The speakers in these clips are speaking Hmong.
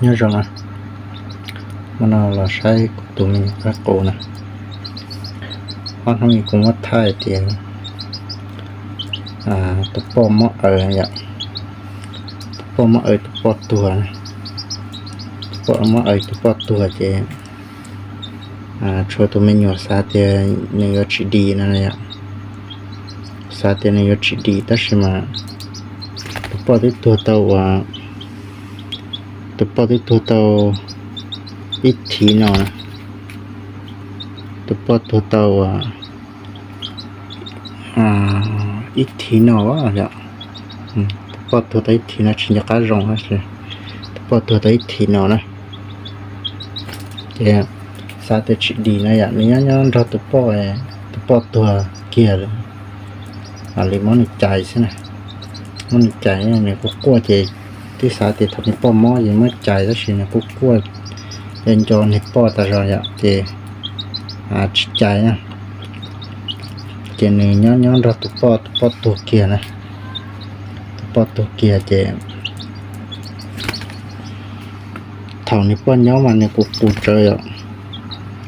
Nyob zoo na, hmo no los saib kuv tus me nyuam qaib qus na. Ob hnub no kuv muab thaij tias tus poj mob aws yom, tus poj mob aws tus poj tuag, tus poj mob aws tus poj tuag ces tshuav tus me nyuam xav tias nws yuav tsis dim no yom, xav tias nws yuav tsis dim tab sis mas tus poj twb tuag tau uas, tus poj twb tuag tau ib thiv no, tus poj tuag tau uas ib thiv no yom, tus poj tuag tau ib thiv no tsis nco qab zoo tab sis tus poj tuag tau ib thiv no na. Ces xav tias tsis dim no yom, nws nyob nyob nrog tus poj, tus poj tuag kiag li, li muab nws cais xwb na, muab nws cais nws quaj quaj ces twb xav tias thaum nws poj mob ces muab cais tab sis nws quaj quaj, nco nco nws poj tas zog yom ces tsis cais na. Ces nws nyob nyob nrog tus poj, tus poj tuag kiag na, tus poj tuag kiag ces thaum nws poj nyob mas nws qus qus tsawv yom,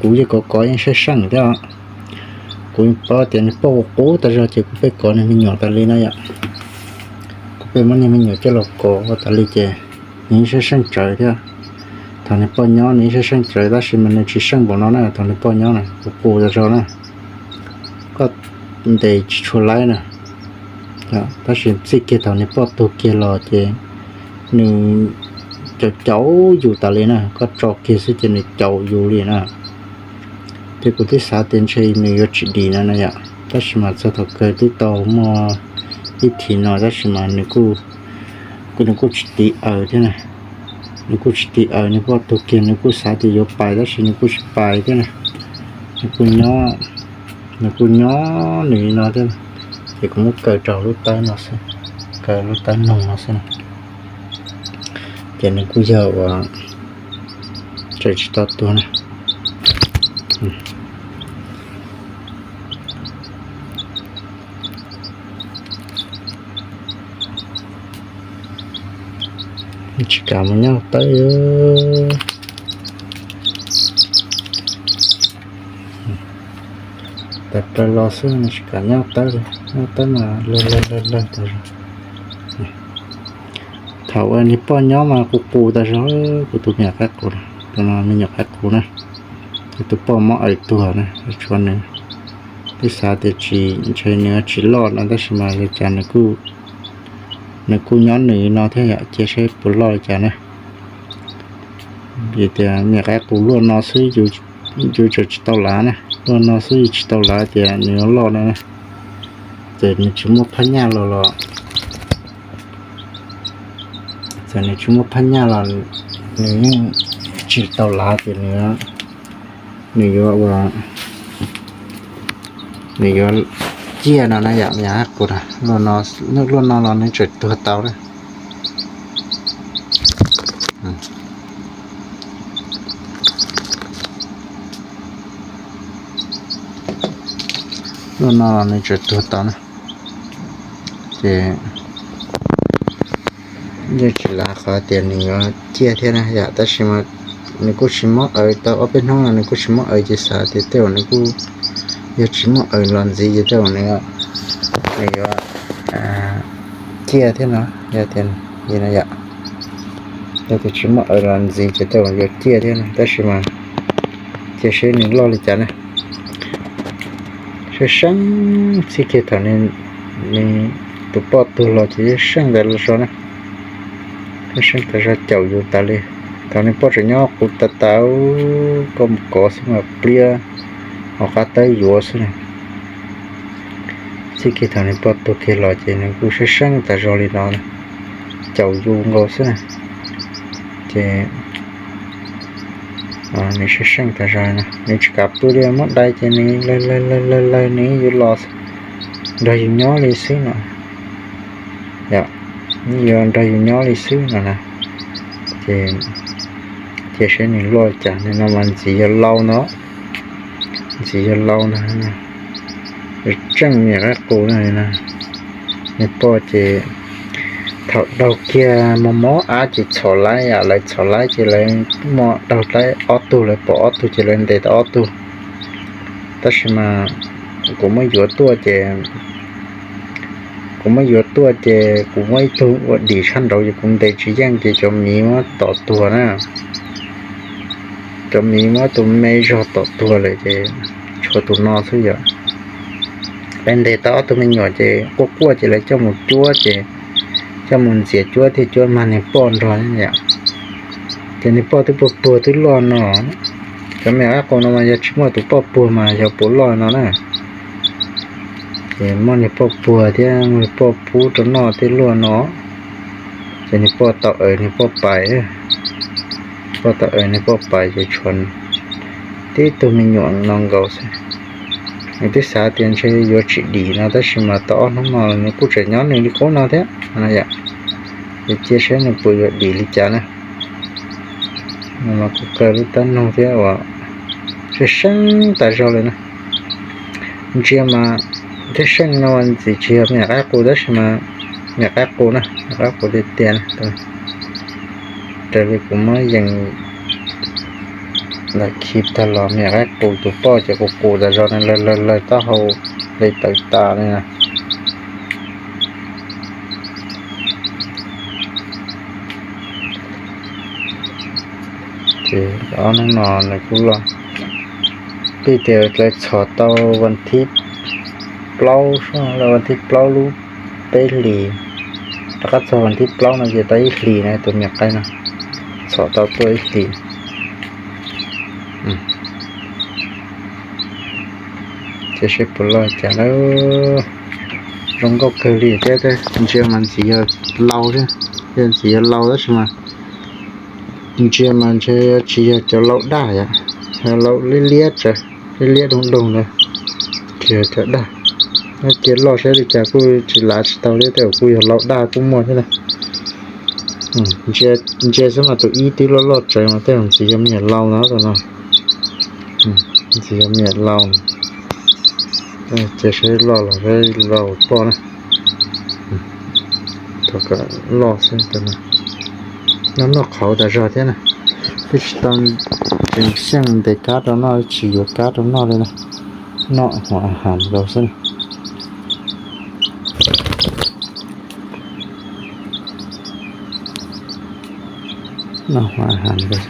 kuv yeej kov kov yeej saib seej thiab. Kuv paub tias nws poj qus qus tas zog ces kuv pheej kov nws me nyuam tas li na yom, kuv pheej muab nws me nyuam coj los kov tas li ces nws yeej saib seej tsawv thiab. Thaum nws poj nyob nws yeej saib seej tsawv tab sis mas nws tsis seej npaum no na, thaum nws poj nyob na qus qus tas zog na, koj ntes tsis tshua laib na. Tab sis txij kiag thaum nws poj tuag kiag los ces nws caum caum yus tas li na, koj tso kiag xwb ces nws caum yus li na. Ces kuv twb xav tias ntshe nws yuav tsis dim no na yom, tab sis mas txog thaum kawg twb tau muaj ib thiv no tab sis mas nws kuj, nws kuj tsis tiv aws thiab na, nws kuj tsis tiv aws, nws poj tuag kiag nws kuj xav tias yuav pais tab sis nws kuj tsis pais thiab na, nws kuj nyob, nws kuj nyob nws li no thiab. Ces kuv muab kaw rau lub tawb no xwb, kaw lub tawb noog no xwb na. Ces nws kuj yog uas tseem tsis tau tuag na. Tsis kam mus nyob tawb, tawm plaws los xwb, tsis kam nyob tawb li, nyob tawb mas lawg lawg lawg lawg tas zog. Thaum uas nws poj nyob mas qus qus tas zog, kuv tus me nyuam qaib qus, tus no me nyuam qaib qus na, tus poj mob aws tuag na, tshuav nws. Twb xav tias tsis, ntshe nws tsis loj no tab sis mas li cas nws kuj nyob nws no thiab yom, cia saib puas loj li cas na. Vim tias me nyuam qaib qus luaj no xwb yus tseem tsis tau lav na, luaj no xwb yus tsis tau lav tias nws yuav loj no na. Ces nws tsis muaj phab nyaj los los, txawm nws tsis muaj phab nyaj los nws yeej tsis tau lav tias nws, nws yuav ua, nws yuav ciaj no na yom, me nyuam qaib qus na, luaj no los nws tseem tuag tau na. Luaj no los nws tseem tuag tau na. Ces yeej tsis lav qhov tias nws yuav ciaj thiab na yom, tab sis mas nws kuj tsis mob aws tau ob peb hnub no, nws kuj tsis mob aws ces xav tias tej zaum nws kuj, yog tsis muaj aws los ntxiv ces tej zaum nws, nws yuav ciaj thiab no, yog tias, yog tias tsis muaj aws los ntxiv ces tej zaum yuav ciaj thiab no, tab sis mas cia seb nws loj li cas na. Saib seeb txij kiag thaum nws, tus poj tuag los ces saib seeb tas zog na, saib seeb tas zog caum yus tas li. Thaum nws poj tseem nyob qus tas tas, koj mus kov xwb mas pliab hauv qab tawb yuav xwb na. Txij kiag thaum nws poj tuag kiag los ces nws kuj saib seeb tas zog li no, caum yus nkaus xwb na. Ces nws saib seeb tas zog no, nws tsis kam pw li, muab dai ces nws lawg lawg lawg lawg nws yuav los nrog yus nyob li xwb no. Yog, yuav nrog yus nyob li xwb no na. Ces cia seb nws loj li cas, nws no mas ntxiv yog lau ntag, ntxiv yog lau ntag. Tseem me nyuam qaib qus no na, nws poj ces Thaum daug kiag mos mos ab ces txhom laib, yam lawv txhom laib ces lawv muaj daug laib ob tug, lawv pom ob tug ces lawv ntes tau ob tug. Tab sis mas kuv muab yuav tuaj ces, kuv muab yuav tuaj ces kuv muab ib tug ua dim tshaj nraud ces kuv ntes tsis yeej ces cov miv muab tom tuag na. Cov miv muab tus me zog tom tuag lawm ces tshuav tus no xwb yom. Lawv ntes tau ob tug me nyuam ces quaj quaj ces lawv coj mus cuab ces, coj mus ntxias cuab thiaj cuab mag niag poj nrog yom. Ces niag poj twb puag puag twb loj no. Cov me nyuam qaib qus no mas yog tsis muaj tus poj puag mas xyov puas loj no na. Ces muaj niag poj puag thiab muaj niag poj pub rau noj thiab luaj no. Ces niag poj tau aws niag poj pais, poj tau aws niag poj pais ces tshuav tib tug me nyuam no nkaus xwb. Nws twb xav tias ntshe yuav tsis dim no tab sis mas tau ob hnub no nws kuj tseem nyob nws li qub no thiab. Ces cia saib nws puas yuav dim li cas na. Mas kuj kaw lub tab noog thiab uas seej seej tas zog lawm na. Ntsia mas thiab seej no ntxim tsis yog me nyuam qaib qus tab sis mas me nyuam qaib qus na, me nyuam qaib qus tiag tiag na. Raws li kuv muab yees ntawm khi tag los me nyuam qaib qus tus poj ces qus qus tas zog na, lawg lawg lawg taub hau li tawv tas li na. Ces ob hnub no nws kuj loj. Peb tias lawv txhom tau vas thib plaub, vas thib plaub lub peb hlis, rov qab txog vas thib plaub no ces tau ib hlis na, tus me nyuam qaib no txhom tau tuaj ib hlis. Ces seb puas loj cas lawm. Zoo nkauj kawg li thiab, ntsia mas ntxim yog lau thiab, yog ntxim yog lau tab sis mas ntsia mas ntshe tsis yog cov lau daj yom, yog lau liab liab tsawv, liab liab doog doog ntawd, tsis yog cov daj. Nyob cia loj saib li cas kuj tsis lav tsis tau thiab, tej zaum kuj yog lau daj kuj muaj thiab na. Ntsia xwb mas tus ib twb loj loj tsawv mas tej zaum ntxim yog me nyuam lau no tus no. Ntxim yog me nyuam lau. Ces saib loj los saib lau poj na. Thaum kawg loj xwb tus no. Noj noj qhauv tas zog thiab na. Twb tsis tau tseem xyeej ntes kab rau noj, tsis yuav kab rau noj li na. Noj hua has nkaus xwb. Noj hua has nkaus.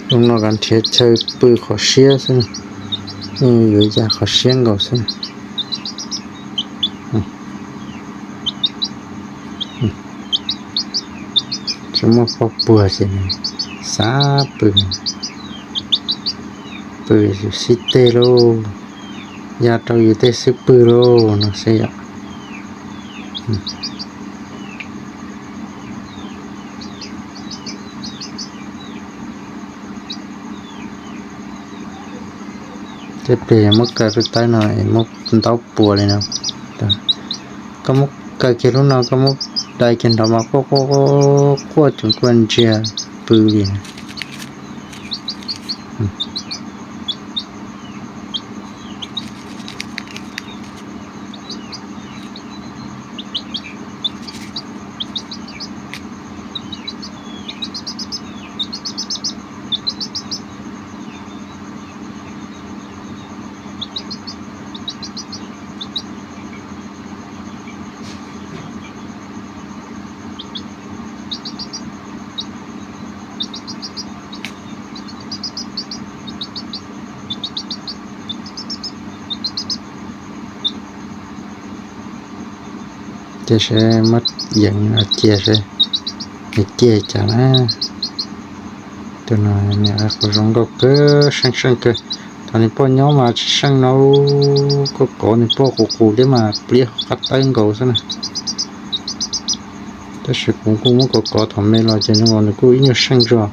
Zoo no kav nrhiav chaw pw qhov siab xwb, yeej yuav ya qhov siab nkaus xwb. Tsis muaj poj puag ces xav pw, pw xib teg lauj, ya rau yus tej xwb pw lauj no xwb yom. Tej plig muab kaw rau tawb no es muab ntaub puas li no. Koj muab kaw kiag lub no koj muab dai kiag nrov mas quaj quaj quaj quaj tseem kuaj ntsia pw li. Cia seb muab yees cia seb nws ciaj cas na. Tus no niam qus zoo nkauj kawg, seej seej kawg. Thaum nws poj nyob mas tsis seej no, koj kov nws poj qus qus thiab mas pliab qab tawb nkaus xwb na. Tab sis kuv kuj muab kov kov thaum me los ces zoo nkaus nws kuj ib nyuag seej zog.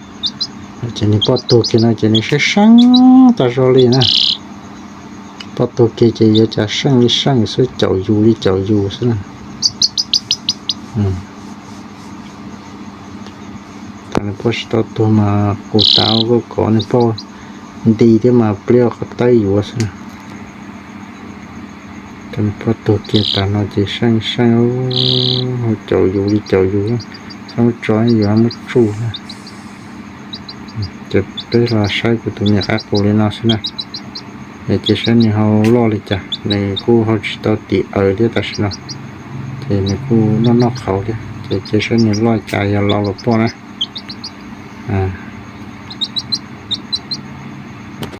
Ces nws poj tuag kiag no ces nws seej seej tag zog li na. Poj tuag kiag ces yuav cas seej li seej xwb, caum yus li caum yus xwb na. Thaum nws poj tsis tau tuag mas qus tav koj kov nws poj nti thiab mas pliab qab tawb yuav xwb na. Tus niag poj tuag kiag tas no ces seej seej, hu caum yus li caum yus, txhob muab tso, yus ho muab tsuj. Ces peb los saib kuv tus me nyuam qab qus li no xwb na. Ces cia saib nws ho loj li cas, nws kuj ho tsis tau tim aws thiab tam sim no, ces nws kuj noj noj qhauv thiab, ces cia saib nws loj li cas yog laus los poj na.